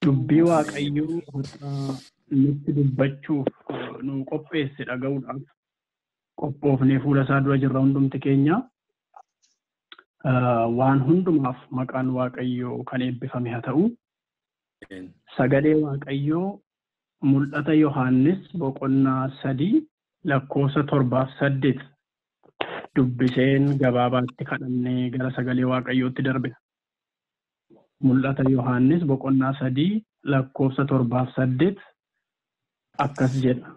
Dubbii Waaqayyoo har'a nutti dubbachuuf nu qopheesse dhaga'uudhaaf qophoofnee fuula isaa dura jirra hundumti keenya. Waan hundumaaf maqaan Waaqayyoo kan eebbifame haa ta'u. Sagalee Waaqayyoo mul'ata Yohaannis boqonnaa 3 lakkoofsa 7 fi 8 dubbiseen gabaabaatti kadhannee gara sagalee Waaqayyootti darbina. Mul'ata Yohaannis boqonnaa 3 lakkoofsa 7 fi 8 akkas jedha.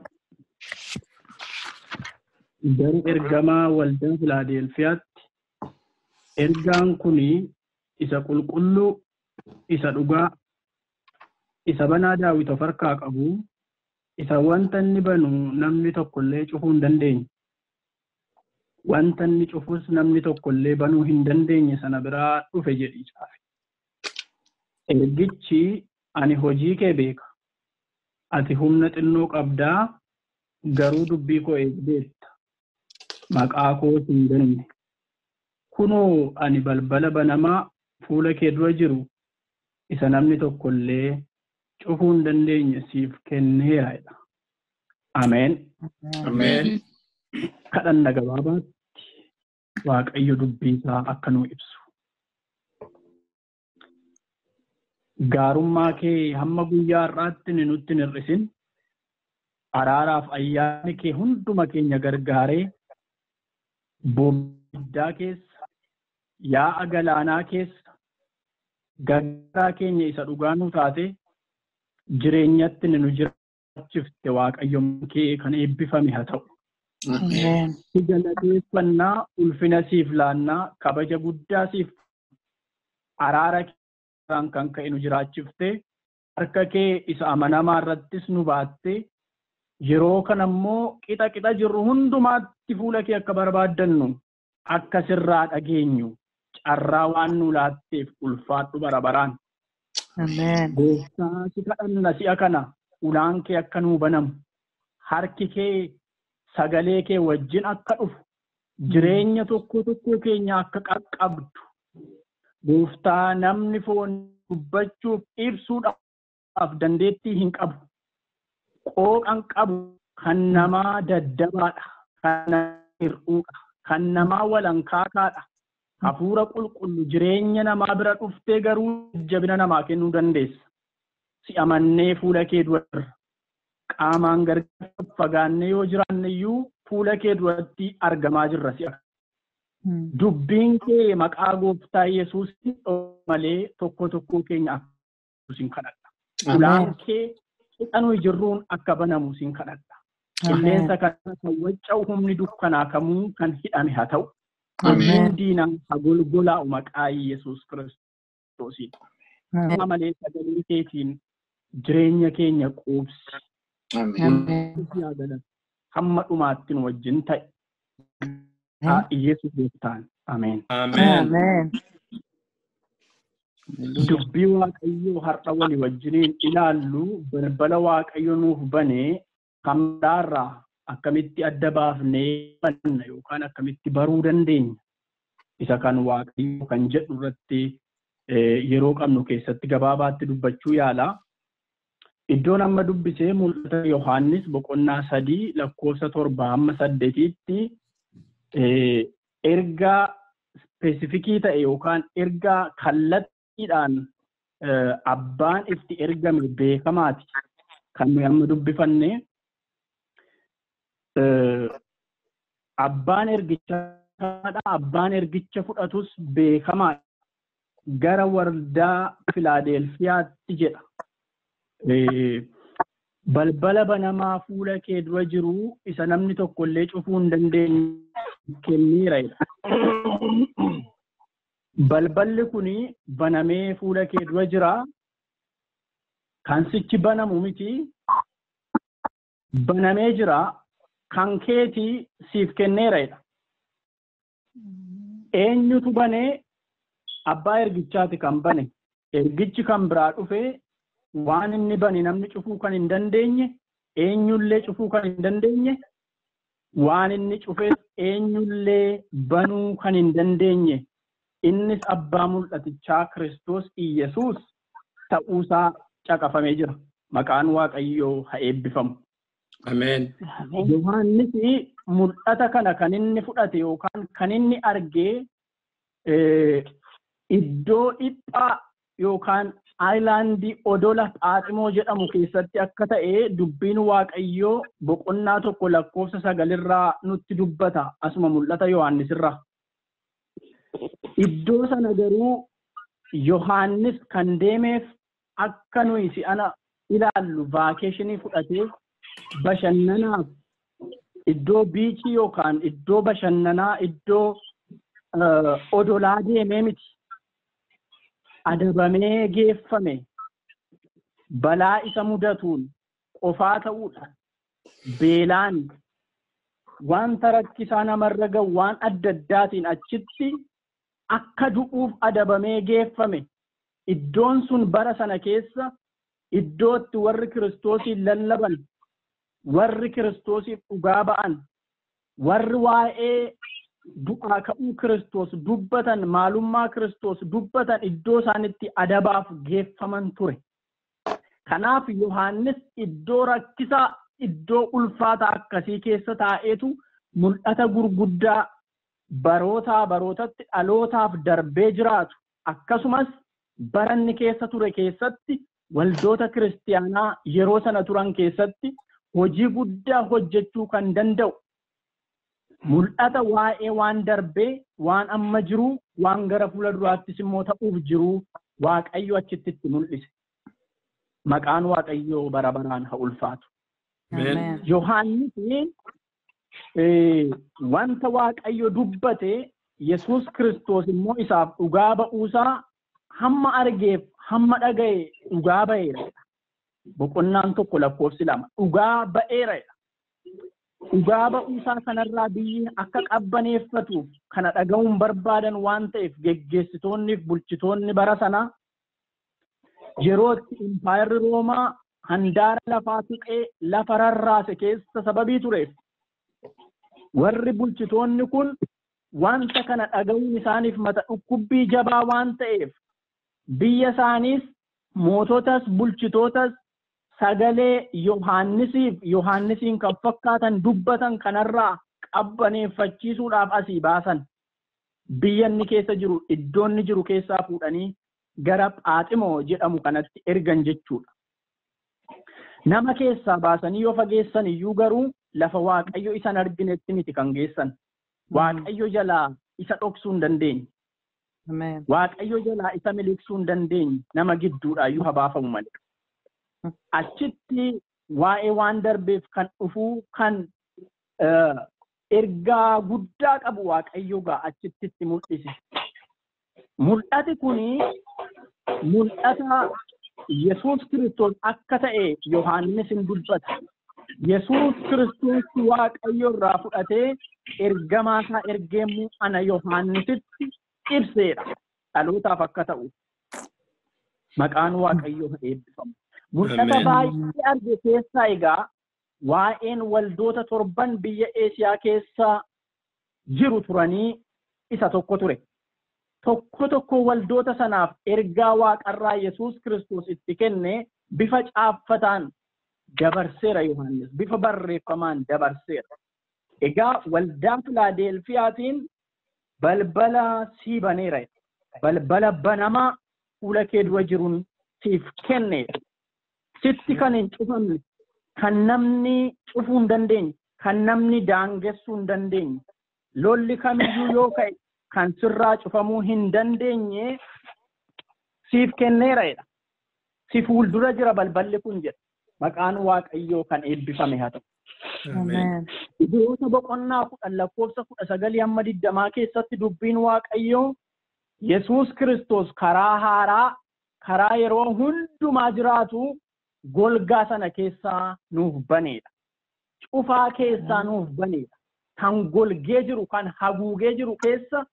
Gara ergamaa waldaa Filaadelfiyaatti ergaan kun isa qulqulluu, isa dhugaa, isa banaa Daawit of harkaa qabu, isa wanta inni banu namni tokkollee cufuu hin dandeenye, wanta inni cufus namni tokkollee banuu hin dandeenye sana biraa dhufe jedhi caafe. Ergichi ani hojii kee beeka. Ati humna xinnoo qabdaa, garuu dubbii koo eegdeetta. Maqaa koo hin ganne. Kunoo ani balbala banamaa fuula kee dura jiru isa namni tokkollee cufuu hin dandeenye siif kenneera jedha. Ameen. Ameen. Kadhanna gabaabaatti Waaqayyo dubbii isaa akka nuu ibsu. Gaarummaa kee hamma guyyaa har'aatti ni nutti hin hir'isin. Araaraaf ayyaanni kee hunduma keenya gargaaree boobiddaa keessa, yaa'a galaanaa keessa, gargaaraa keenya isa dhugaa nu taate jireenyatti ni nu jiraachifte Waaqayyo kee kan eebbifame haa ta'u. Ameen. Si galateeffannaa, ulfina siif laannaa, kabaja guddaa siif araara keerraan kan ka'e nu jiraachifte, harka kee isa amanamaa irrattis nu baatte, yeroo kana immoo qixa qixa jirru hundumaatti fuula kee akka barbaaddannu, akka sirraa dhageenyu, carraa waan nu laatteef ulfaadhu bara baraan. Ameen. Gooftaa si kadhanna si'a kana ulaan kee akka nuu banamu, harki kee sagalee kee wajjin akka dhufu, jireenya tokko tokko keenya akka qaqqabdu, Gooftaa namni foon dubbachuuf ibsuudhaaf dandeettii hin qabu. Qooqan qabu kan namaa daddabaadha, kan namaa hir'uudha, kan namaa walankaakaadha. Hafuura qulqullu jireenya namaa bira dhuftee garuu jabina namaa kennuu dandeessa. Si amannee fuula kee dura qaamaan gargar fagaannee yoo jiraanne iyyuu fuula kee duratti argamaa jirra si'a. Dubbiin kee maqaa Gooftaa Yesuus malee tokko tokko keenya akka sin kadhadha. Ulaan kee qixa nuyi jirruun akka banamu sin kadhadha. Qilleensa kana kan wacca'u humni dukkanaa kamuu kan hidhame haa ta'u. Humni diinaa haa golgolaa'u maqaa Yesuus Kiristoosiin. Malee sagalee keetiin jireenya keenya quubsi. Ameen. Hamma dhumaatti nu wajjin ta'e. Yesuus gooftaan. Ameen. Ameen. Dubbii Waaqayyoo har'a walii wajjiniin ilaallu balbala Waaqayyo nuuf banee kamdaarraa akkamitti adda baafnee banna yookaan akkamitti baruu dandeenya. Isa kan Waaqayyo kan jedhu irratti yeroo qabnu keessatti gabaabaatti dubbachuu yaala. Iddoon amma dubbisee mul'ata Yohaannis boqonnaa 3 lakkoofsa 7 hamma 8tti ergaa spesifikii ta'e yookaan ergaa kallattiidhaan abbaan itti ergame beekamaati kan nuyi amma dubbifanne. Abbaan ergichaadha, abbaan ergicha fudhatus beekamaadha. Gara waldaa Filaadelfiyaatti jedha. Balbala banamaa fuula kee dura jiru isa namni tokkollee cufuu hin dandeenye kenneera jedha. Balballi kuni banamee fuula kee dura jira. Kan sichi banamu miti. Banamee jira. Kan keetii siif kenneera jedha. Eenyutu banee? Abbaa ergichaati kan bane. Ergichi kan biraa dhufee waan inni bane namni cufuu kan hin dandeenye, eenyullee cufuu kan hin dandeenye, waan inni cufes eenyullee banuu kan hin dandeenye, innis abbaa mul'atichaa Kiristoos Iyyasuus ta'uusaa caqafamee jira. Maqaan Waaqayyoo haa eebbifamu. Ameen. Yohaannis mul'ata kana kan inni fudhate yookaan kan inni argee iddoo dhiphaa yookaan aayilaandii odola Phaaximoo jedhamu keessatti akka ta'e dubbiin Waaqayyoo boqonnaa 1 lakkoofsa 9 irraa nutti dubbata. Asuma mul'ata Yohaannis irraa. Iddoo sana garuu Yohaannis kan deemeef akka nuyi si'ana ilaallu vaakeeshinii fudhatee bashannanaaf iddoo biichii yookaan iddoo bashannanaa iddoo odolaa deemee miti. Adabamee geeffame balaa isa mudatuun qofaa ta'uudha. Beelaan wanta rakkisaa namarra ga'u waan adda addaatiin achitti akka du'uuf adabamee geeffame. Iddoon sun bara sana keessa iddootti warri Kiristoosiin lallaban, warri Kiristoosiif dhugaa ba'an, warri waa'ee du'aa ka'uu Kiristoos dubbatan, maalummaa Kiristoos dubbatan iddoo isaanitti adabaaf geeffaman ture. Kanaaf Yohaannis iddoo rakkisaa, iddoo ulfaataa akkasii keessa taa'eetu mul'ata gurguddaa barootaa barootatti dhalootaaf darbee jiraatu, akkasumas baranni keessa ture keessatti waldoota kiristiyaanaa yeroo sana turan keessatti hojii guddaa hojjechuu kan danda'u mul'ata waa'ee waan darbee, waan amma jiru, waan gara fuula duraattis immoo ta'uuf jiru Waaqayyo achitti itti mul'ise. Maqaan Waaqayyoo bara baraan haa ulfaatu. Yohaannis wanta Waaqayyo dubbate Yesuus Kiristoos immoo isaaf dhugaa ba'uusaa hamma argeef hamma dhaga'e dhugaa ba'eera. Boqonnaan 1 lakkoofsi 2 dhugaa ba'eera. Dhugaa ba'uusaa kanarraa biyyi akka qabbaneeffatuuf kana dhaga'uun barbaadan waan ta'eef geggeessitoonni fi bulchitoonni bara sanaa yerootti impaayerri Roomaa handaara lafaa tuqee lafa rarraase keessa sababii tureef warri bulchitoonni kun wanta kana dhaga'uun isaaniif mata dhukkubbii jabaa waan ta'eef biyya isaaniis moototas bulchitootas sagalee Yohaannisiif Yohaannisiin kan fakkaatan dubbatan kanarraa qabbaneeffachiisuudhaaf asii baasan. Biyya inni keessa jiru iddoo inni jiru keessaa fuudhanii gara Phaaximoo jedhamu kanatti ergan jechuudha. Nama keessaa baasanii yoo fageessan iyyuu garuu lafa Waaqayyo isan arginetti miti kan geessan. Waaqayyo jalaa isa dhoksuu hin dandeenye. Waaqayyo jalaa isa miliqsuu hin dandeenye. Nama gidduudhaa iyyuu habaafamu malee. Achitti waa'ee waan darbeef kan dhufuu kan ergaa guddaa qabu Waaqayyo gaa achitti itti mul'ise. Mul'ati kuni mul'ata Yesuus Kiristoos akka ta'e Yohaannis hin dubbata. Yesuus Kiristoos Waaqayyo irraa fudhatee ergamaa isaa ergeemmoo ana Yohaannisitti ibseedha. Dhalootaaf akka ta'u. Maqaan Waaqayyoo haa eebbifamu. Mul'ata baay'ee arge keessaa egaa waa'een waldoota 7 biyya Eesiyaa keessa jiru turanii isa tokko ture. Tokko tokko waldoota sanaaf ergaa waaqarraa Yesuus Kiristoos itti kenne bifa caaffataan dabarseera Yohaannis, bifa barreeffamaan dabarseera. Egaa waldaa Filaadelfiyaatiin balbala sii baneera. Balbala banamaa fuula kee dura jiruun siif kenneera. Sitti kan hin cufamne, kan namni cufuu hin dandeenye, kan namni daangessuu hin dandeenye, lolli kamiyyuu yoo ka'e kan sirraa cufamuu hin dandeenye siif kenneera jedha. Si fuuldura jira balballi kun jedha. Maqaan Waaqayyoo kan eebbifame haa ta'u. Ibroota boqonnaa 10 lakkoofsa 19 hamma 20 keessatti dubbiin Waaqayyoo Yesuus Kiristoos karaa haaraa, karaa yeroo hundumaa jiraatu golgaa sana keessaa nuuf baneedha. Cufaa keessaa nuuf baneedha. Kan golgee jiru, kan haguugee jiru keessa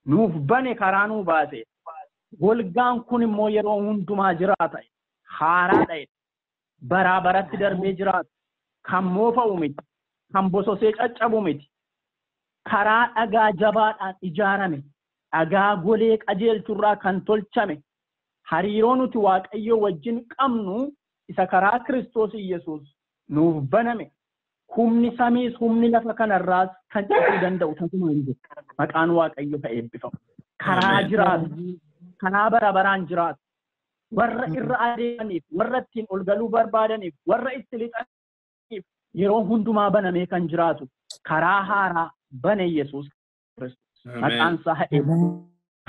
nuuf bane karaa nuu baase. Golgaan kun immoo yeroo hundumaa jiraata. Haaraadha. Baraa baratti darbee jiraata. Kan moofa'u miti. Kan bososee caccabu miti. Karaa dhagaa jabaadhaan ijaarame. Dhagaa golee qajeelchurraa kan tolchame. Hariiroo nuti Waaqayyoo wajjin qabnu isa karaa Kiristoos Iyyasuus nuuf baname humni samiis humni lafa kanarraas kan cufuu danda'u tasuma hin jiru. Maqaan Waaqayyoo haa eebbifamu. Karaa jiraatu, karaa bara baraan jiraatu, warra irra adeemaniif, warra ittiin ol galuu barbaadaniif, warra itti lixaniif yeroo hundumaa banamee kan jiraatu karaa haaraa bane Yesuus Kiristoos. Maqaan isaa haa eebbifamu.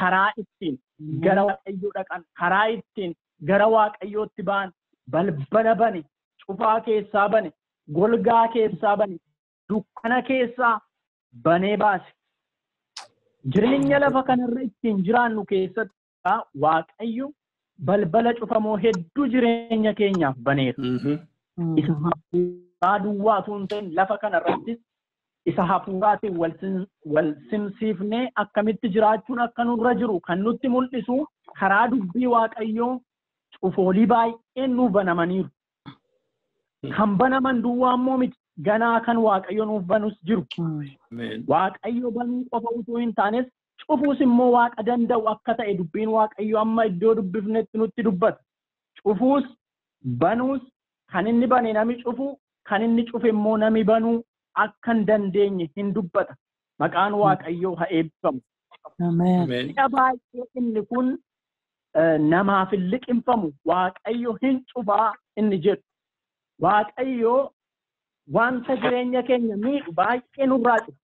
Karaa ittiin gara Waaqayyoo dhaqan, karaa ittiin gara Waaqayyootti ba'an, balbala bane, cufaa keessaa bane, golgaa keessaa bane, dukkana keessaa banee baase. Jireenya lafa kanarra ittiin jiraannu keessatti Waaqayyo balbala cufamoo hedduu jireenya keenyaaf baneera. Isa hafuuraa duwwaa osoo hin ta'in lafa kanarrattis isa hafuuraatiin wal simsiifnee akkamitti jiraachuun akka nurra jiru kan nutti mul'isu karaa dubbii Waaqayyoo cufoolii baay'een nuuf banamaniiru. Kan banaman duwwaa immoo miti, ganaa kan Waaqayyo nuuf banus jiru. Waaqayyo banuu qofa utuu hin taanes cufuus immoo Waaqa danda'u akka ta'e dubbiin Waaqayyo amma iddoo dubbifnetti nutti dubbata. Cufuus banuus kan inni bane nami cufu, kan inni cufe immoo nami banuu akka hin dandeenye hin dubbata. Maqaan Waaqayyoo haa eebbifamu. Si'a baay'ee inni kun namaaf hin liqimfamu. Waaqayyo hin cufaa inni jedhu. Waaqayyo wanta jireenya keenya miidhu baay'ee nurraa cufa.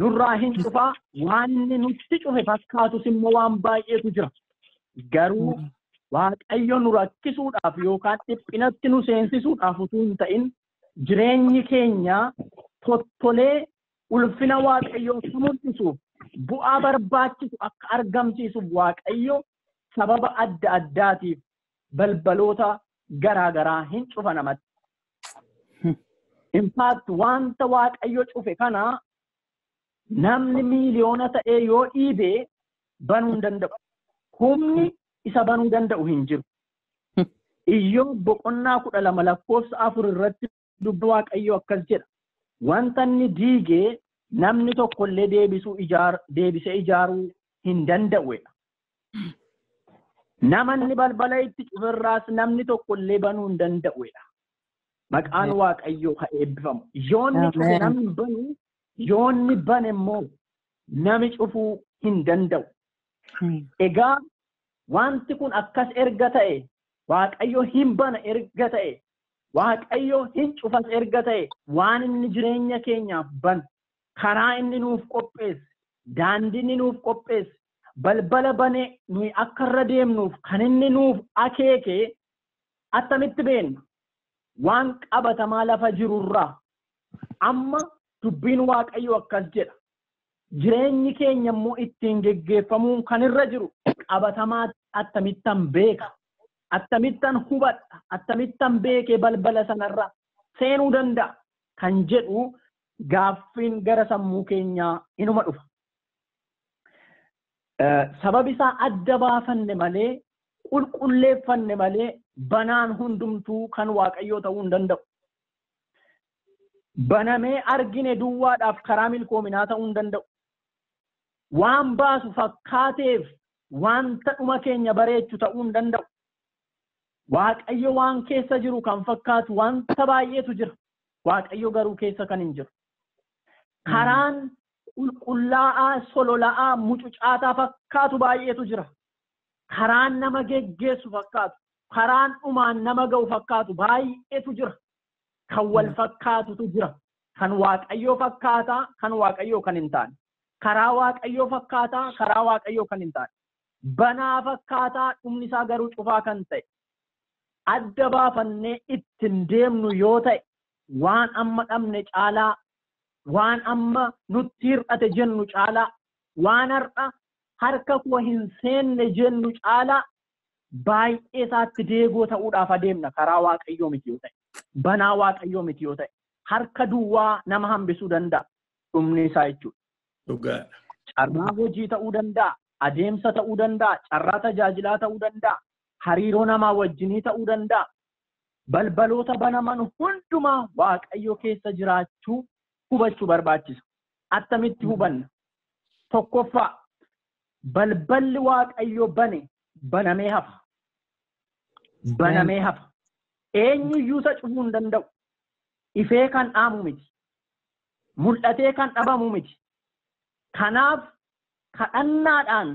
Nurraa hin cufaa, waan inni nutti cufe fakkaatus immoo waan baay'eetu jira. Garuu Waaqayyo nu rakkisuudhaaf yookaan dhiphinatti nu seensisuudhaaf utuu hin ta'in jireenyi keenya tottolee ulfina Waaqayyoo akka mul'isuuf bu'aa barbaachisu akka argamsiisuuf Waaqayyo sababa adda addaatiif balbaloota garaa garaa hin cufa namatti. In fact, wanta Waaqayyo cufe kana namni miiliyoona ta'ee yoo dhiibee banuu hin danda'u. Humni isa banuu danda'u hin jiru. Iyyoob boqonnaa 12 lakkoofsa 4 irratti dubbi Waaqayyoo akkas jedha. Wanta inni diigee namni tokkollee deebisee ijaaruu hin danda'uudha. Namanni balbala itti cuferraas namni tokkollee banuu hin danda'uudha. Maqaan Waaqayyoo haa eebbifamu. Yoonni cufe namni banuu, yoonni bane immoo nami cufuu hin danda'u. Egaa wanti kun akkas erga ta'e, Waaqayyo hin bana erga ta'e, Waaqayyo hin cufas erga ta'e, waan inni jireenya keenyaaf banu, karaa inni nuuf qopheesse, daandii inni nuuf qopheesse, balbala banee nuyi akka irra deemnuuf kan inni nuuf akeeke attamitti beenna? Waan qabatamaa lafa jirurraa. Amma dubbiin Waaqayyo akkas jedha. Jireenyi keenya immoo ittiin geggeeffamuun kan irra jiru qabatamaa attamittan beeka, attamittan hubadha, attamittan beekee balbala sanarra seenuu danda'a kan jedhu gaaffiin gara sammuu keenyaa inuma dhufa. Sabab isaa adda baafanne malee, qulqulleeffanne malee banaan hundumtuu kan Waaqayyoo ta'uu hin danda'u. Banamee argine duwwaadhaaf karaa milkoominaa ta'uu hin danda'u. Waan baasu fakkaateef wanta dhuma keenya bareechu ta'uu hin danda'u. Waaqayyo waan keessa jiru kan fakkaatu wanta baay'eetu jira. Waaqayyo garuu keessa kan hin jiru. Karaan qulqullaa'aa, solola'aa, mucucaataa fakkaatu baay'eetu jira. Karaan nama geggeessu fakkaatu, karaan dhumaan nama ga'u fakkaatu baay'eetu jira. Kan wal fakkaatutu jira. Kan Waaqayyoo fakkaataa, kan Waaqayyoo kan hin taane. Karaa Waaqayyoo fakkaataa, karaa Waaqayyoo kan hin taane. Banaa fakkaataa, dhumni isaa garuu cufaa kan ta'e. Adda baafannee ittiin deemnu yoo ta'e, waan amma dhabne caalaa, waan amma nutti hir'ate jennu caalaa, waan har'a harka koo hin seenne jennu caalaa baay'ee isaatti deegoo ta'uudhaaf adeemna karaa Waaqayyoo miti yoo ta'e. Banaa Waaqayyoo miti yoo ta'e. Harka duwwaa nama hambisuu danda'a dhumni isaa jechuudha. Dhugaadha. Carraa hojii ta'uu danda'a, adeemsa ta'uu danda'a, carraa tajaajilaa ta'uu danda'a, hariiroo namaa wajjinii ta'uu danda'a. Balbaloota banaman hundumaa Waaqayyo keessa jiraachuu hubachuu barbaachisa. Attamitti hubanna? Tokkoffaa, balballi Waaqayyo bane banamee hafa. Banamee hafa. Eenyuyyuu isa cufuu hin danda'u. Ifee kan dhaamu miti. Mul'atee kan dhabamu miti. Kanaaf kadhannaadhaan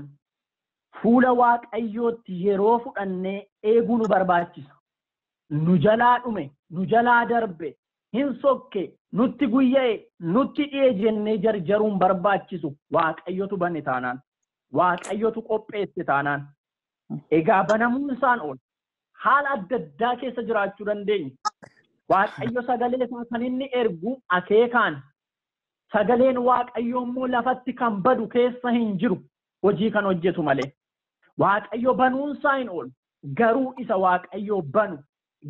fuula Waaqayyootti yeroo fudhannee eeguu nu barbaachisa. Nu jalaa dhume, nu jalaa darbe, hin sokke, nutti guyya'e, nutti dhi'e jennee jarjaruun barbaachisu Waaqayyotu bane taanaan. Waaqayyotu qopheesse taanaan. Egaa banamuun isaan oola. Haala adda addaa keessa jiraachuu dandeenya. Waaqayyo sagalee isaa kan inni ergu akeekaan. Sagaleen Waaqayyo immoo lafatti kan badu keessa hin jiru hojii kan hojjetu malee. Waaqayyo banuun isaa hin oolu. Garuu isa Waaqayyo banu.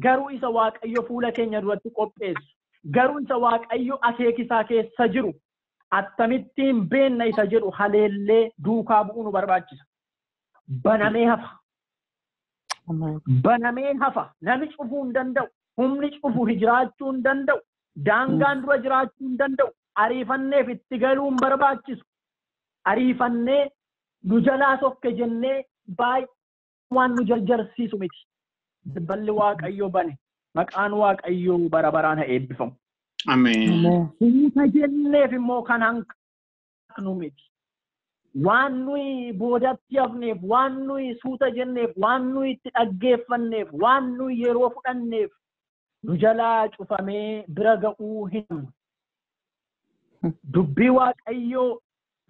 Garuu isa Waaqayyo fuula keenya duratti qopheessu. Garuu isa Waaqayyo akeekisaa keessa jiru. Akkamittiin beenna isa jedhu haleellee duukaa bu'uu nu barbaachisa. Banamee hafa. Banamee hafa. Namni cufuu hin danda'u. Humni cufu jiraachuu hin danda'u. Daangaan dura jiraachuu hin danda'u. Ariifanneef itti galuu hin barbaachisu. Ariifannee nu jalaa sokke jennee baay'ee waan nu jarjarsiisu miti. Balballi Waaqayyoo bane. Maqaan Waaqayyoo bara baraan haa eebbifamu. Ameen. Suuta jenneef immoo kan hanqnu miti. Waan nuyi boodatti hafneef, waan nuyi suuta jenneef, waan nuyi itti dhaggeeffanneef, waan nuyi yeroo fudhanneef nu jalaa cufamee bira ga'uu hin. Dubbii Waaqayyoo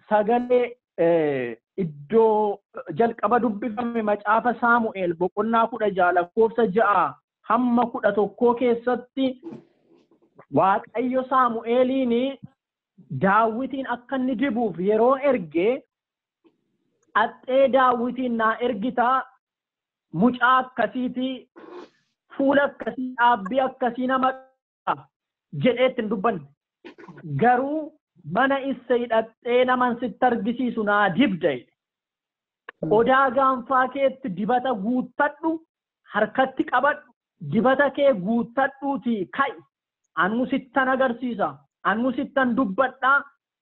sagalee iddoo jalqaba dubbifame macaafa Saamu'eel boqonnaa 16 lakkoofsa 6 hamma 11 keessatti Waaqayyo Saamu'eeliin Daawitiin akka inni dibuuf yeroo erge axxee Daawitiin naa ergitaa mucaa akkasiitii fuula akkasii dhaabbii akkasii nama jedhee ittiin dubbanne. Garuu mana isa hidhattee naman sitti argisiisu naa dibda jedhe. Qodaa gaanfaa keetti dibata guuttadhu, harkatti qabadhu, dibata kee guuttadhuutii ka'i. Anuu sittan agarsiisa, anuu sittan dubbadhaa,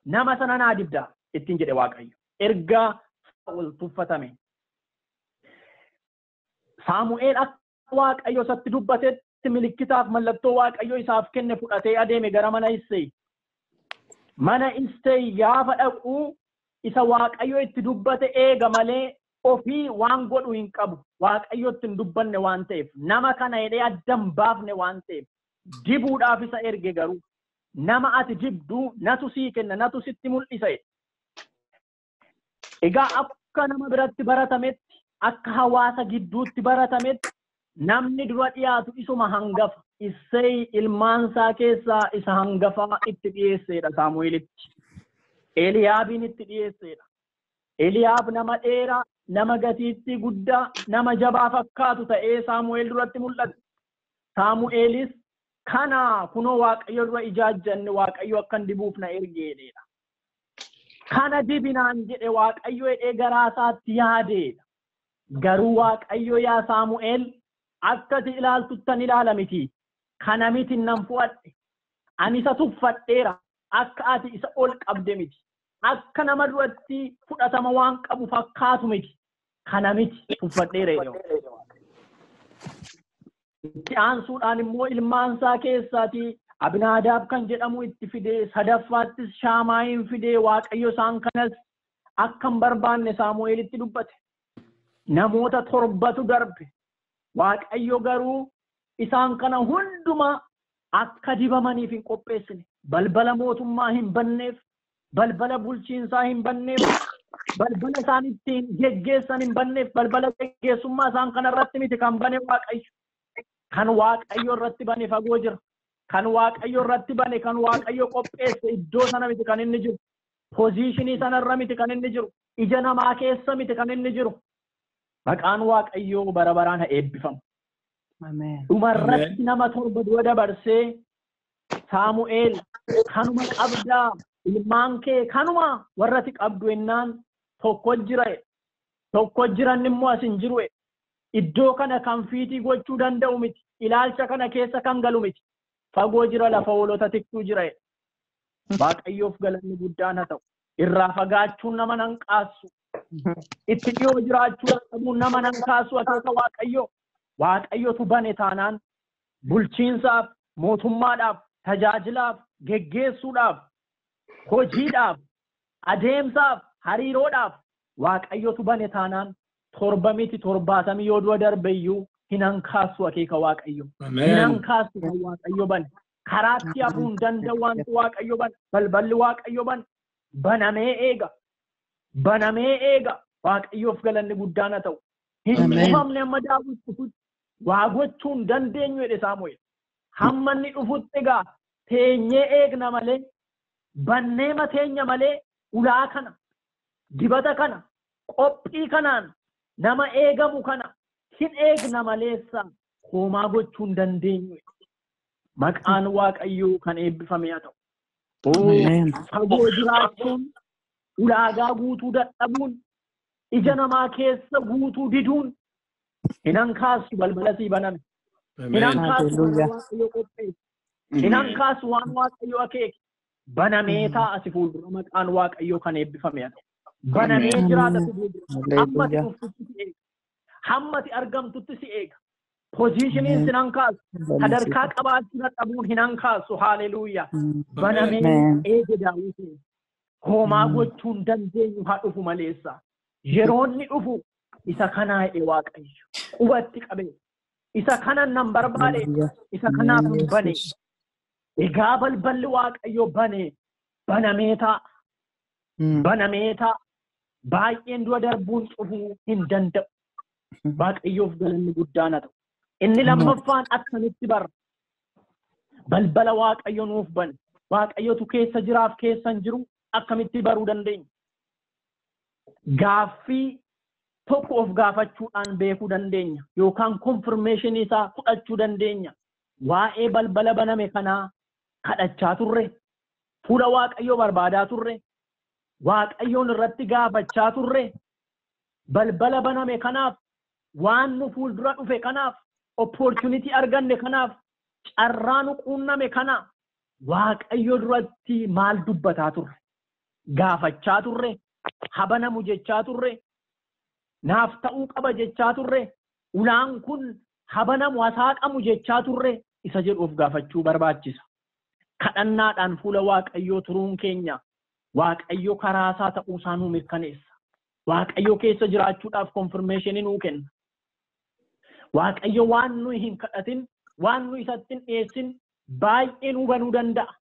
nama sana naa dibda ittiin jedhe Waaqayyo. Ergaa Saa'ol tuffatame. Saamu'eel akka Waaqayyo isatti dubbatetti milikkitaaf mallattoo Waaqayyo isaaf kenne fudhatee adeeme gara mana Isseey. Mana Isseey gaafa dhaqu isa Waaqayyo itti dubbate eega malee ofii waan godhu hin qabu. Waaqayyo itti hin dubbanne waan ta'eef, nama kana jedhee adda hin baafne waan ta'eef, dibuudhaaf isa erge garuu nama ati dibdu natu sii kenna, natu sitti mul'isa jedhe. Egaa akka nama biratti baratametti, akka hawaasa gidduutti baratametti namni dura dhiyaatu isuma hangafa. Isseey ilmaansaa keessaa isa hangafaa itti dhiyeesseedha Saamu'eelitti. Eliyaabiin itti dhiyeesseedha. Eliyaab nama dheeraa, nama gatiittii guddaa, nama jabaa fakkaatu ta'ee Saamu'eel duratti mul'ate. Saamu'eelis kana kunoo Waaqayyo dura ijaajjanne Waaqayyo akkan dibuuf na ergeedha. Kana dibinaan jedhe Waaqayyo jedhee garaa isaatti yaadeedha. Garuu Waaqayyo yaa Saamu'eel akka ati ilaaltuttan ilaala miti. Kana miti nan fu'adhe. Ani isa tuffadheera. Akka ati isa ol qabde miti. Akka nama duratti fudhatama waan qabu fakkaatu miti. Kana miti tuffadheera jedhe. Itti aansuudhaan immoo ilmaansaa keessaatii Abinaadaab kan jedhamu itti fidee, sadaffaattis Shaamaayin fidee Waaqayyo isaan kanas akka hin barbaanne Saamu'eelitti dubbate. Namoota 7tu darbe. Waaqayyo garuu isaan kana hundumaa akka dibamaniif hin qopheessine. Balbala mootummaa hin banneef, balbala bulchiinsaa hin banneef, balbala isaan ittiin geggeessan hin banneef, balbala geggeessummaa isaan kana irratti miti kan bane Waaqayyo. Kan Waaqayyo irratti bane fagoo jira. Kan Waaqayyo irratti bane, kan Waaqayyo qopheesse iddoo sana miti kan inni jiru. Poozishinii sanarra miti kan inni jiru. Ija namaa keessa miti kan inni jiru. Maqaan Waaqayyoo bara baraan haa eebbifamu. Dhumarratti nama 7 dura dabarsee Saamu'eel kanuma qabdaa, ilmaan kee kanuma warratti qabdu ennaan tokko jira. Tokko jiran immoo as hin jiru. Iddoo kana kan fiitii gochuu danda'u miti. Ilaalcha kana keessa kan galu miti. Fagoo jira, lafa hoolota tiksuu jira. Waaqayyoof galanni guddaan haa ta'u. Irraa fagaachuun nama nan qaassu. Itti dhiyoo jiraachuu dhabuun nama nan kaasu akeeka Waaqayyoo. Waaqayyotu bane taanaan bulchiinsaaf, mootummaadhaaf, tajaajilaaf, geggeessuudhaaf, hojiidhaaf, adeemsaaf, hariiroodhaaf Waaqayyotu bane taanaan 7 miti 70 yoo du'a darbe iyyuu hin hankaasu akeeka Waaqayyo. Hin hankaasu kan Waaqayyo bane. Karaatti hafuun danda'u wanti Waaqayyo bane. Balballi Waaqayyo bane. Banamee eega. Banamee eega. Waaqayyoof galanni guddaan haa ta'u. Hin cufamne amma Daawit dhufutti waa gochuu hin dandeenyu jedhe Saamu'eel. Hamma inni dhufutti egaa teenyee eegna malee, bannee mateenya malee ulaa kana, dibata kana, qophii kanaan nama eegamu kana hin eegna maleessa homaa gochuu hin dandeenyu. Maqaan Waaqayyoo kan eebbifame haa ta'u. Fagoo jiraachuun, ulaagaa guutuu dadhabuun, ija namaa keessa guutuu diduun hin hankaasu balbala sii baname. Hin hankaasu waan Waaqayyo qopheesse. Hin hankaasu waan Waaqayyo akeeke. Banamee taa'a si fuuldura maqaan Waaqayyoo kan eebbifame haa ta'u. Banamee jiraata si fuuldura. Hamma ati dhuftutti si eega. Hamma ati argamtutti si eega. Pozishiniin sin hankaasu. Sadarkaa qabaachuu dadhabuun hin hankaasu. Haaleluuyaa. Banamee eege Daawitiin. Homaa gochuu hin dandeenyu haa dhufu maleessa. Yeroo inni dhufu isa kanaa jedhe Waaqayyo. Qubatti qabe. Isa kanan nan barbaade. Isa kanaaf hin bane. Egaa balballi Waaqayyo bane. Banamee taa'a. Banamee taa'a. Baay'een du'a darbuun cufuu hin danda'u. Waaqayyoof galanni guddaan haa ta'u. Inni lammaffaan akkamitti barra? Balbala Waaqayyo nuuf bane. Waaqayyotu keessa jiraaf keessa hin jiru akkamitti baruu dandeenya? Gaaffii tokko of gaafachuudhaan beekuu dandeenya yookaan konfirmeeshinii isaa fudhachuu dandeenya. Waa'ee balbala baname kanaa kadhachaa turre, fuula Waaqayyoo barbaadaa turre, Waaqayyoon irratti gaafachaa turre, balbala baname kanaaf, waan nu fuuldura dhufe kanaaf, opportunity arganne kanaaf, carraa nu quunname kana Waaqayyo duratti maal dubbataa turre? Gaafachaa turre, habanamu jechaa turre, naaf ta'uu qaba jechaa turre, ulaan kun habanamu hasaaqamu jechaa turre, isa jedhu of gaafachuu barbaachisa. Kadhannaadhaan fuula Waaqayyoo turuun keenya Waaqayyo karaa isaa ta'uu isaa nuu mirkaneessa. Waaqayyo keessa jiraachuudhaaf konfirmeeshinii nuu kenna. Waaqayyo waan nuyi hin kadhatin, waan nuyi isatti hin dhiyeessin baay'ee nuu banuu danda'a.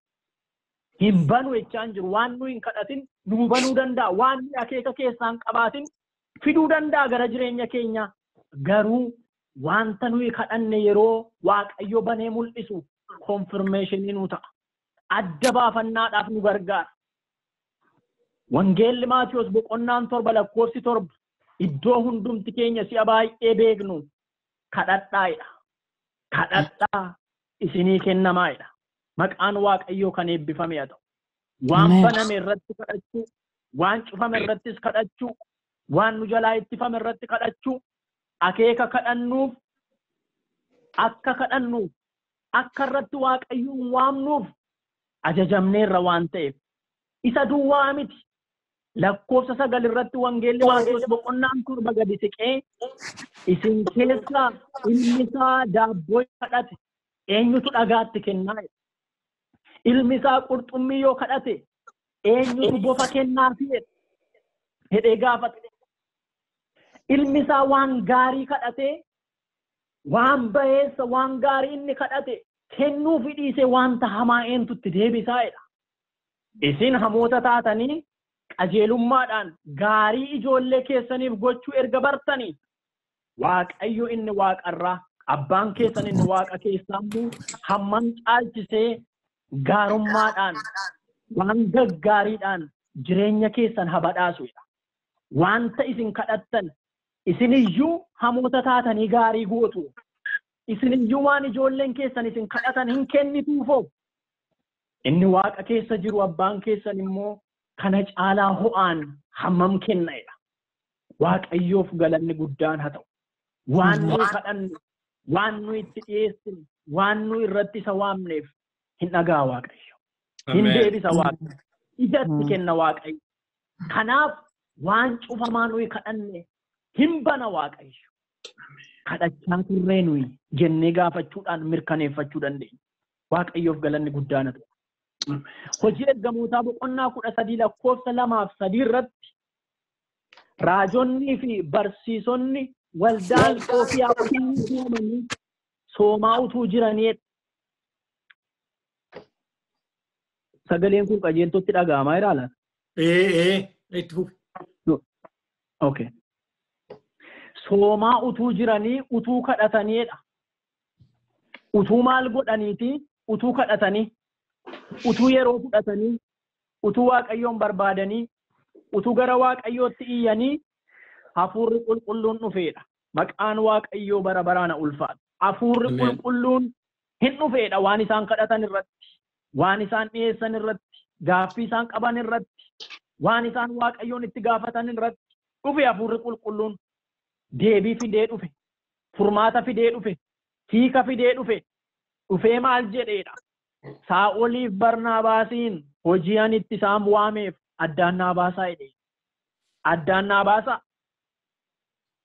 Hin banu jechaa hin jiru. Waan nuyi hin kadhatin nuu banuu danda'a. Waan nuyi akeeka keessaa hin qabaatin fiduu danda'a gara jireenya keenyaa. Garuu wanta nuyi kadhanne yeroo Waaqayyo banee mul'isu konfirmeeshinii nuu ta'a. Adda baafannaadhaaf nu gargaara. Wangeelli Maatiyos boqonnaan 7 lakkoofsi 7 iddoo hundumti keenya si'a baay'ee beeknu kadhadhaa'edha. Kadhadhaa isinii kennamaa'edha. Maqaan Waaqayyoo kan eebbifame haa ta'u. Waan baname irratti kadhachuu, waan cufame irrattis kadhachuu, waan nu jalaa ittifame irratti kadhachuu, akeeka kadhannuuf, akka kadhannuuf, akka irratti Waaqayyoon waamnuuf ajajamneerra waan ta'eef. Isa duwwaa miti. Lakkoofsa 9 irratti Wangeelli Maatiyos boqonnaan 7 gadi siqee isin keessaa ilmi isaa daabboo kadhate eenyutu dhagaatti kennaa jedhe. Ilmi isaa qurxummii yoo kadhate eenyutu bofa kennaafi jedhe jedhee gaafate. Ilmi isaa waan gaarii kadhate, waan bayeessa waan gaarii inni kadhate kennuufi dhiise wanta hamaa eenyutti deebisaa jedha. Isin hamoota taatanii qajeelummaadhaan gaarii ijoollee keessaniif gochuu erga bartanii Waaqayyo inni waaqarraa abbaan keessan inni waaqa keessaa immoo hammam caalchisee gaarummaadhaan waan gaggaariidhaan jireenya keessan haa badhaasudha. Wanta isin kadhattan isiniyyuu hamoota taatanii gaarii gootu. Isiniyyuu waan ijoolleen keessan isin kadhatan hin kennituufoo. Inni waaqa keessa jiru abbaan keessan immoo kana caalaa ho'aan hammam kenna'edha. Waaqayyoof galanni guddaan haa ta'u. Waan nuyi kadhannu, waan nuyi itti dhiyeessinu, waan nuyi irratti isa waamneef hin dhaga'a Waaqayyo. Hin deebisa Waaqayyo. Ijatti kenna Waaqayyo. Kanaaf waan cufamaa nuyi kadhanne hin bana Waaqayyo. Kadhachaa turree nuyi jennee gaafachuudhaan mirkaneeffachuu dandeenya. Waaqayyoof galanni guddaan haa ta'u. Hojii ergamootaa boqonnaa 13 lakkoofsa 2 fi 3 irratti raajonnii fi barsiisonni waldaa Anxookiyaa utuu soomaa utuu jiranii. Sagaleen kun qajeeltootti dhaga'amaa jiraa laata? Itti fufi. Okay. Soomaa utuu jiranii utuu kadhataniidha. Utuu maal godhaniiti? Utuu kadhatanii, utuu yeroo fudhatanii, utuu Waaqayyoon barbaadanii, utuu gara Waaqayyootti iyyanii hafuurri qulqulluun dhufeedha. Maqaan Waaqayyoo bara baraan ulfaata. Hafuurri qulqulluun hin dhufeedha waan isaan kadhatan irratti, waan isaan dhiyeessan irratti, gaaffii isaan qaban irratti, waan isaan Waaqayyoon itti gaafatan irratti dhufe hafuurri qulqulluun. Deebii fidee dhufe, furmaata fidee dhufe, hiika fidee dhufe. Dhufee maal jedheedha? Saa'oliif Barnaabaasiin hojii ani itti isaan waameef addaan naa baasaa jedhe. Addaan naa baasaa.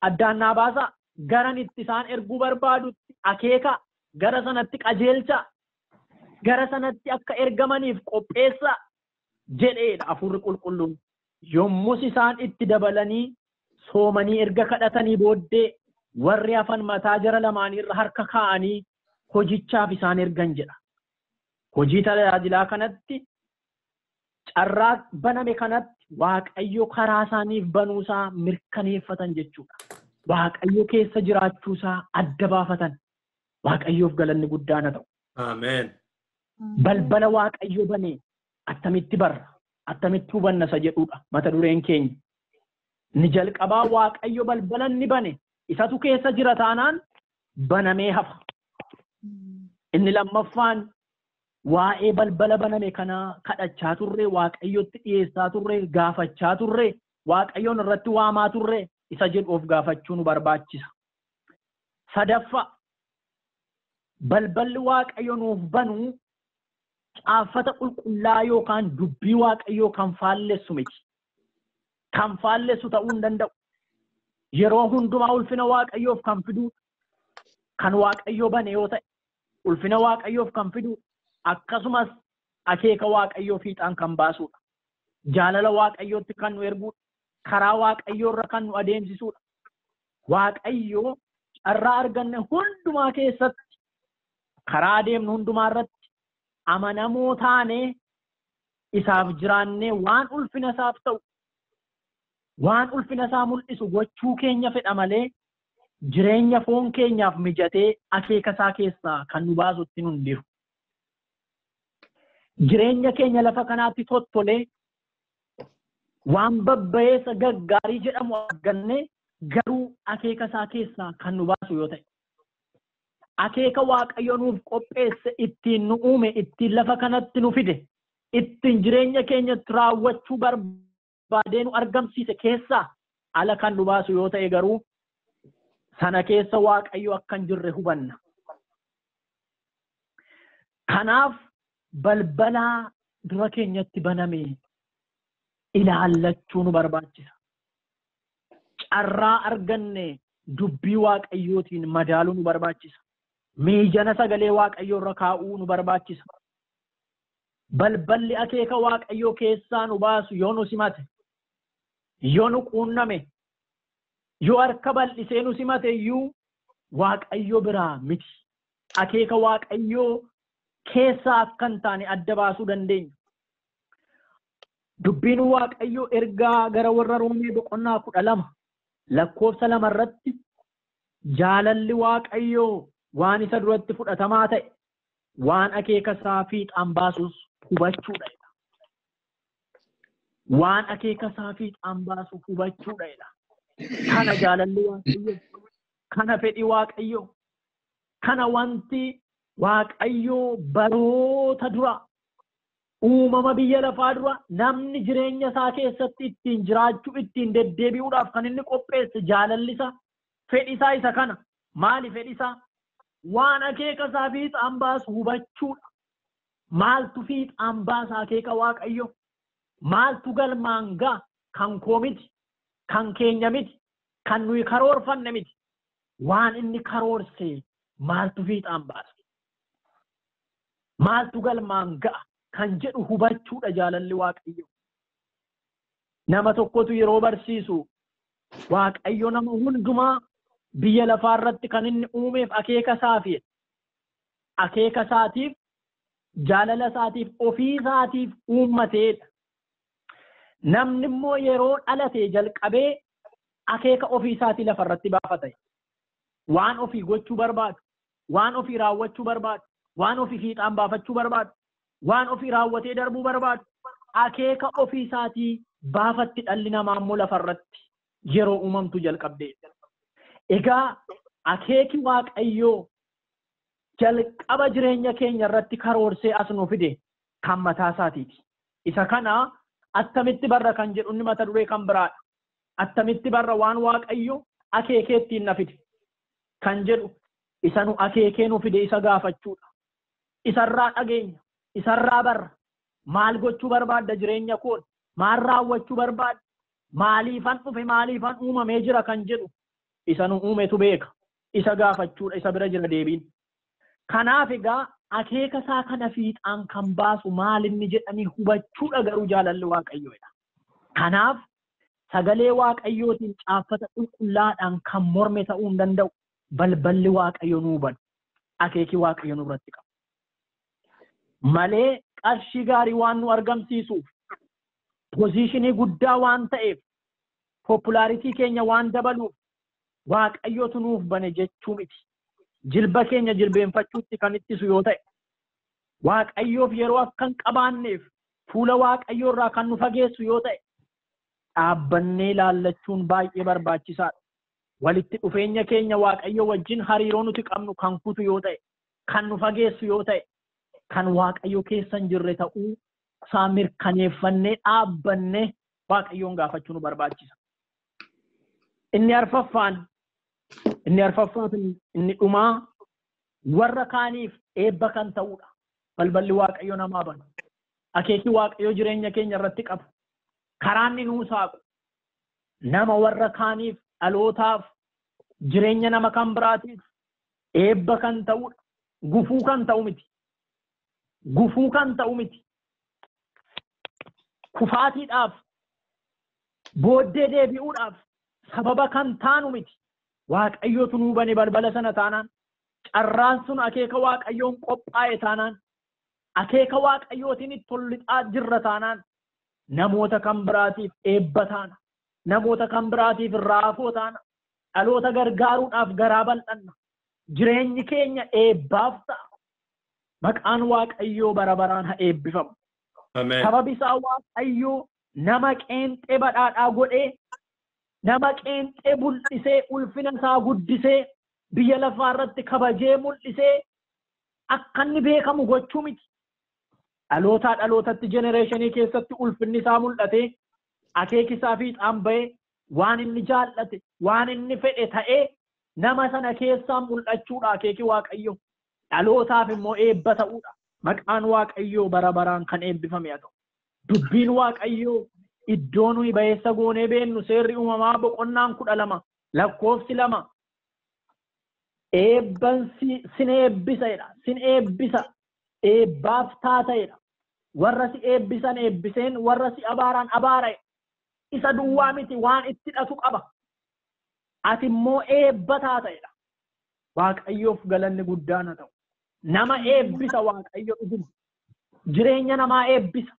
Addaan naa baasaa. Garan itti isaan erguu barbaadutti akeeka, gara sanatti qajeelcha, gara sanatti akka ergamaniif qopheessa jedheedha hafuurri qulqulluun. Yommus isaan itti dabalanii soomanii erga kadhatanii booddee warri hafan mataa jara lamaanii irra harka kaa'anii hojichaaf isaan ergan jedha. Hojii tajaajilaa kanatti carraa baname kanatti Waaqayyo karaa isaaniif banuusaa mirkaneeffatan jechuudha. Waaqayyo keessa jiraachuusaa adda baafatan. Waaqayyoof galanni guddaan haa ta'u. Ameen. Balbala Waaqayyo banee attamitti barra, attamitti hubanna isa jedhudha mata dureen keenya. Ni jalqabaa Waaqayyo balbala inni bane isatu keessa jira taanaan banamee hafa. Inni lammaffaan waa'ee balbala baname kanaa kadhachaa turre, Waaqayyotti dhiyeessaa turre, gaafachaa turre, Waaqayyoon irratti waamaa turre isa jedhu of gaafachuu nu barbaachisa. Sadaffaa balballi Waaqayyo nuuf banu caaffata qulqullaa yookaan dubbii Waaqayyoo kan faallessu miti. Kan faallessu ta'uu hin danda'u. Yeroo hundumaa ulfina Waaqayyoof kan fidu, kan Waaqayyo bane yoo ta'e ulfina Waaqayyoof kan fidu, akkasumas akeeka Waaqayyoo fiixaan kan baasudha. Jaalala Waaqayyootti kan nu ergudha. Karaa Waaqayyoo irra kan nu adeemsisudha. Waaqayyoo carraa arganne hundumaa keessatti, karaa adeemnu hundumaa irratti amanamoo taanee isaaf jiraannee waan ulfina isaaf ta'u, waan ulfina isaa mul'isu gochuu keenya fedha malee jireenya foon keenyaaf mijatee akeeka isaa keessaa kan nu baasutti nun jiru. Jireenya keenya lafa kanaatti tottolee waan babbayeessa gaggaarii jedhamu argannee garuu akeeka isaa keessaa kan nu baasu yoo ta'e, akeeka Waaqayyo nuuf qopheesse ittiin nu uume, ittiin lafa kanatti nu fide, ittiin jireenya keenyatti raawwachuu barbaadee nu argamsiise keessaa ala kan nu baasu yoo ta'e garuu sana keessa Waaqayyo akka hin jirre hubanna. Kanaaf balbala dura keenyatti baname ilaallachuu nu barbaachisa. Carraa arganne dubbii Waaqayyootiin madaaluu nu barbaachisa. Miijana sagalee Waaqayyoo irra kaa'uu nu barbaachisa. Balballi akeeka Waaqayyoo keessaa nu baasu yoo nu simate, yoo nu quunname, yoo harka bal'isee nu simate iyyuu Waaqayyo biraa miti. Akeeka Waaqayyoo keessaa akka hin taane adda baasuu dandeenya. Dubbiin Waaqayyoo ergaa gara warra Roomee boqonnaa 12 lakkoofsa 2 irratti jaalalli Waaqayyoo waan isa duratti fudhatamaa ta'e waan akeeka isaa fiixaan baasus hubachuudha. Waan akeeka isaa fiixaan baasu hubachuudha. Kana jaalalli Waaqayyoo, kana fedhi Waaqayyoo, kana wanti Waaqayyoo baroota dura uumama biyya lafaa dura namni jireenya isaa keessatti ittiin jiraachuu, ittiin deddeebi'uudhaaf kan inni qopheesse jaalalli isaa, fedhi isaa isa kana. Maali fedhi isaa? Waan akeeka isaa fiixaan baasu hubachuudha. Maaltu fiixaan baasa akeeka Waaqayyoo? Maaltu galmaan ga'a? Kan koo miti, kan keenya miti, kan nuyi karoorfanne miti. Waan inni karoorse maaltu fiixaan baasa? Maaltu galmaan ga'a kan jedhu hubachuudha jaalalli Waaqayyoo. Nama tokkotu yeroo barsiisu Waaqayyo nama hundumaa biyya lafaa irratti kan inni uumeef akeeka isaafi akeeka isaatiif jaalala isaatiif ofii isaatiif uummateedha. Namni immoo yeroo dhalate jalqabee akeeka ofii isaatii lafa irratti baafata. Waan ofii gochuu barbaadu, waan ofii raawwachuu barbaadu, waan ofii fiixaan baafachuu barbaadu, waan ofii raawwatee darbuu barbaadu, akeeka ofii isaatii baafatti dhalli namaa immoo lafa irratti yeroo uumamtu jalqabdee. Egaa akeeki Waaqayyoo jalqaba jireenya keenya irratti karoorsee as nu fide kan mataa isaatiiti. Isa kana attamitti barra kan jedhu inni mata duree kan biraadha. Attamitti barra waan Waaqayyo akeekee ittiin na fide kan jedhu isa nu akeekee nu fide isa gaafachuudha. Isarraa dhageenya, isarraa barra. Maal gochuu barbaadda jireenya koon? Maal raawwachuu barbaadda? Maaliifan dhufe, maaliifan uumamee jira kan jedhu isa nu uumetu beeka. Isa gaafachuudha, isa bira jira deebiin. Kanaaf egaa akeeka isaa kana fiixaan kan baasu maal inni jedhanii hubachuudha garuu jaalalli Waaqayyoodha. Kanaaf sagalee Waaqayyootiin caaffata qulqullaadhaan kan morme ta'uu hin danda'u. Balballi Waaqayyo nuu banu. Akeeki Waaqayyo nurratti qabu. Malee qarshii gaarii waan nu argamsiisuuf, posiishinii guddaa waan ta'eef, poopulaaritii keenya waan dabaluuf Waaqayyotu nuuf bane jechuu miti. Jilba keenya jilbeenfachuutti kan ittisu yoo ta'e, Waaqayyoof yeroo akka hin qabaanneef fuula Waaqayyoo irraa kan nu fageessu yoo ta'e, dhaabbannee ilaallachuun baay'ee barbaachisaadha. Walitti dhufeenya keenya Waaqayyo wajjin hariiroo nuti qabnu kan kutu yoo ta'e, kan nu fageessu yoo ta'e, kan Waaqayyo keessa hin jirre ta'uu isaa mirkaneeffannee dhaabbannee Waaqayyoon gaafachuu nu barbaachisa. Inni arfaffaan inni dhumaa warra kaaniif eebba kan ta'uudha. Balballi Waaqayyo namaa banu. Akeeki Waaqayyo jireenya keenya irratti qabu. Karaan inni nuu saaqu. Nama warra kaaniif, dhalootaaf, jireenya nama kan biraatiif eebba kan ta'uudha. Gufuu kan ta'u miti. Gufuu kan ta'u miti. Kufaatiidhaaf, booddee deebi'uudhaaf sababa kan taanu miti. Waaqayyotu nuu bane balbala sana taanaan, carraan sun akeeka Waaqayyoon qophaa'e taanaan, akeeka Waaqayyootiin itti ol lixaa jirra taanaan, namoota kan biraatiif eebba taana, namoota kan biraatiif raafoo taana, dhaloota gargaaruudhaaf garaa bal'anna. Jireenyi keenya eebbaaf ta'a. Maqaan Waaqayyoo bara baraan haa eebbifamu. Sababi isaa Waaqayyoo nama qeenxee badhaadhaa godhee, nama qeenxee mul'isee, ulfina isaa guddisee, biyya lafaa irratti kabajee mul'isee akka inni beekamu gochuu miti. Dhalootaa dhalootatti jenereeshinii keessatti ulfinni isaa mul'atee, akeeki isaa fiixaan ba'ee, waan inni jaallate, waan inni fedhe ta'ee nama sana keessaa mul'achuudha akeeki Waaqayyoo. Dhalootaaf immoo eebba ta'uudha. Maqaan Waaqayyoo bara baraan kan eebbifame haa ta'u. Dubbiin Waaqayyoo iddoo nuyi ba'eessa goonee beennu seerri uumamaa boqonnaan 12 lakkoofsi 2 eebban sin eebbisa jedha. Sin eebbisa, eebbaaf taata jedha. Warra si eebbisan eebbiseen, warra si abaaraan abaara jedha. Isa duwwaa miti, waan itti hidhatu qaba. Ati immoo eebba taata jedha. Waaqayyoof galanni guddaan haa ta'u. Nama eebbisa Waaqayyo dhuguma. Jireenya namaa eebbisa.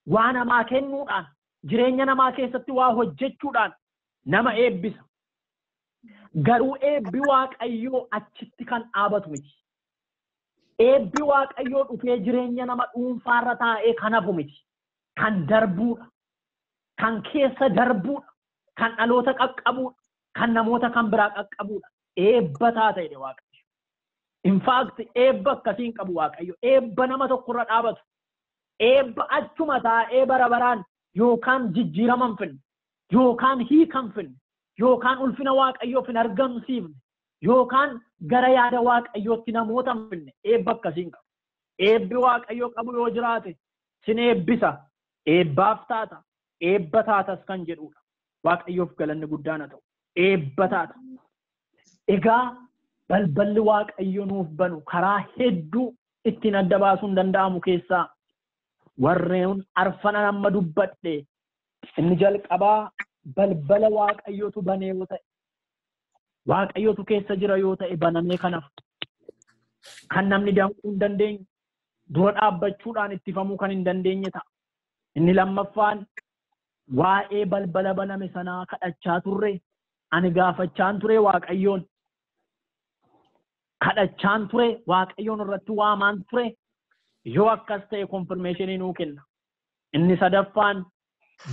Waa namaa kennuudhaan, jireenya namaa keessatti waa hojjechuudhaan nama eebbisa. Garuu eebbi Waaqayyoo achitti kan dhaabatu miti. Eebbi Waaqayyoo dhufee jireenya nama dhuunfaarra taa'ee kan hafu miti. Kan darbuudha. Kan keessa darbuudha. Kan dhaloota qaqqabuudha. Kan namoota kan biraa qaqqabuudha. Eebba taata jedhe Waaqayyo. In fact, eebba akkasii hin qabu Waaqayyo. Eebba nama tokkorra dhaabatu. Eebba achuma taa'ee bara baraan yookaan jijjiirama hin finne, yookaan hiika hin finne, yookaan ulfina Waaqayyoof hin argamsiifne, yookaan gara yaada Waaqayyootti namoota hin finne. Eebba akkasii hin qabu. Eebbi Waaqayyoo qabu yoo jiraate sin eebbisa, eebbaaf taata, eebba taatas kan jedhudha. Waaqayyoof galanni guddaan haa ta'u. Eebba taata. Egaa balballi Waaqayyo nuuf banu karaa hedduu ittiin adda baasuun danda'amu keessaa warreen arfanan amma dubbadhe inni jalqabaa balbala Waaqayyotu banee yoo ta'e Waaqayyotu keessa jira yoo ta'e banamee kanaaf kan namni danquu hin dandeenye dura dhaabbachuudhaan ittifamuu kan hin dandeenye ta'a. Inni lammaffaan waa'ee balbala baname sanaa kadhachaa turre ani gaafachaan ture Waaqayyoon kadhachaan ture Waaqayyoon irratti waamaan ture yoo akkas ta'e konfirmeeshinii nuu kenna. Inni sadaffaan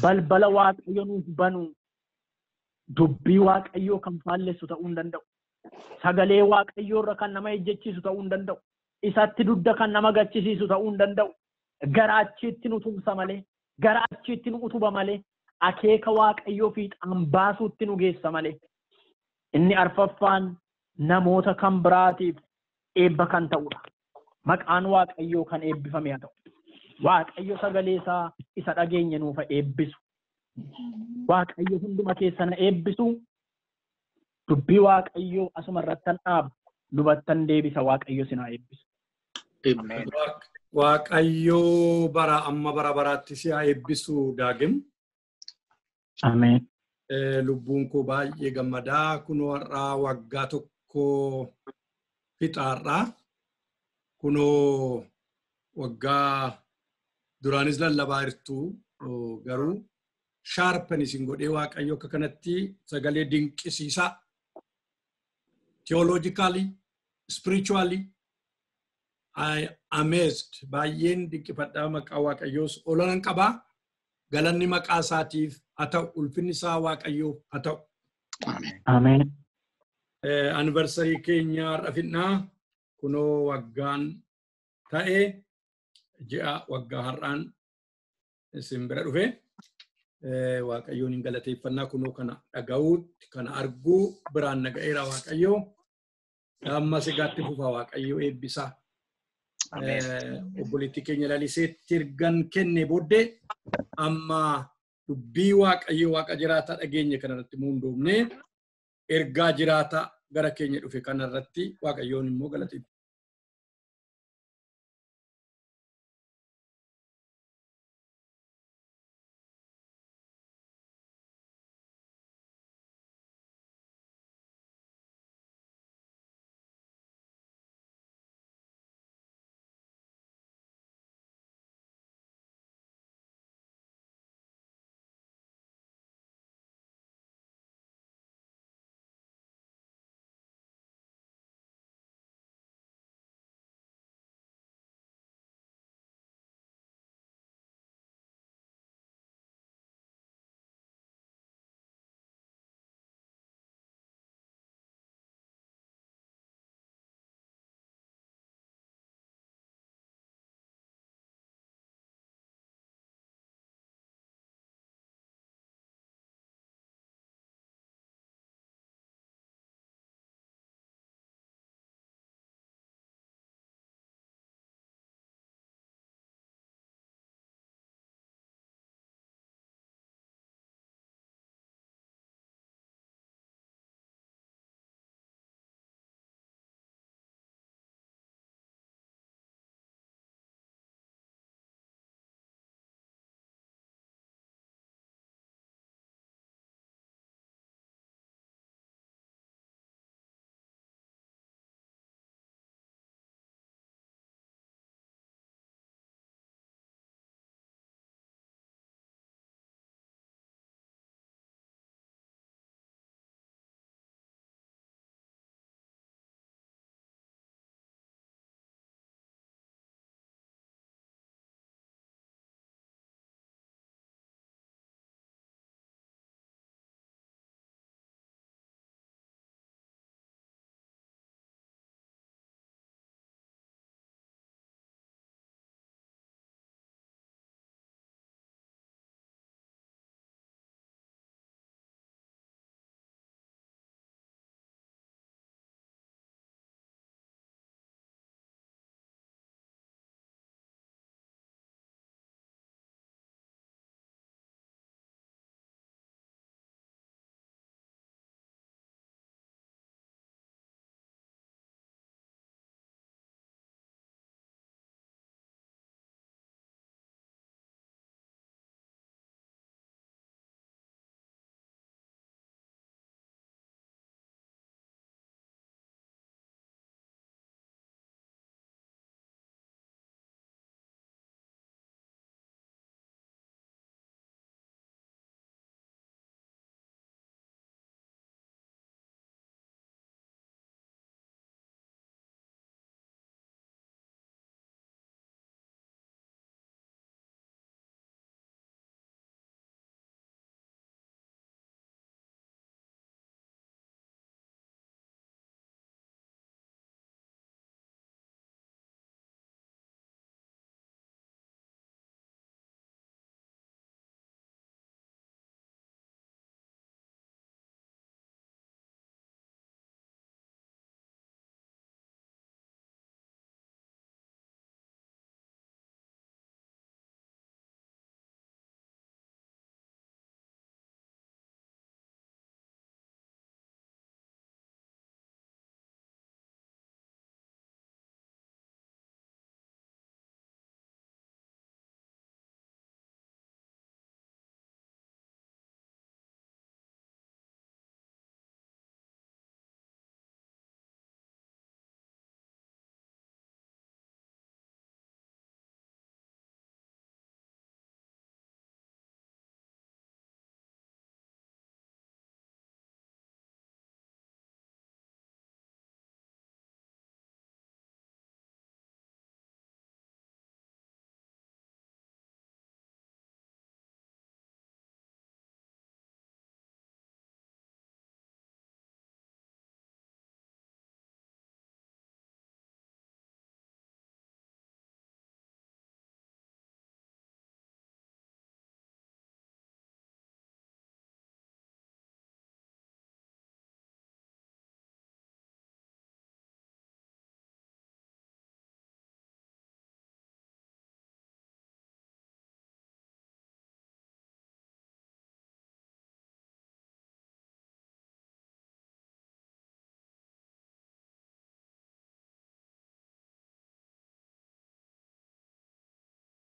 balbala Waaqayyo nuuf banu dubbii Waaqayyoo kan faallessu ta'uu hin danda'u. Sagalee Waaqayyoo irra kan nama ejjechiisu ta'uu hin danda'u. Isatti dugda kan nama gachisiisu ta'uu hin danda'u. Gara achiitti nu tumsa malee, gara achiitti nu utuba malee, akeeka Waaqayyoo fiixaan baasuutti nu geessa malee. Inni arfaffaan namoota kan biraatiif eebba kan ta'udha. Maqaan Waaqayyoo kan eebbifame haa ta'u. Waaqayyo sagalee isaa isa dhageenye nuuf haa eebbisu. Waaqayyo hunduma keessa na eebbisu. Dubbii Waaqayyoo asuma irrattan dhaabu. Lubattan deebisa Waaqayyo sinaa eebbisu. Waaqayyo bara amma bara baraatti si haa eebbisu Daagim. Ameen. Lubbuun koo baay'ee gammadaa kunoo har'aa waggaa tokko fixaarraa kunoo waggaa duraanis lallabaa jirtu garuu shaarpan isin godhee Waaqayyo akka kanatti sagalee dinqisiisaa theologically, spiritually, I amazed. Baay'een dinqifadhaa maqaa Waaqayyoos olanan qabaa. Galanni maqaa isaatiif haa ta'u, ulfinni isaa Waaqayyoof haa ta'u. Ameen. Anniversary keenya har'a fixnaa kunoo waggaan ta'e ji'a waggaa har'aan isin bira dhufe. Waaqayyoon hin galateeffannaa kunoo kana dhaga'uutti kana arguu biraan naga'eera Waaqayyoo. Ammas egaatti fufa Waaqayyoo eebbisaa. Obboleettii keenya Laliseetti ergan kenne booddee amma dubbii Waaqayyoo Waaqa jiraataa dhageenye kanarratti hundoofnee ergaa jiraataa gara keenya dhufe kanarratti Waaqayyoon immoo galateeffanna.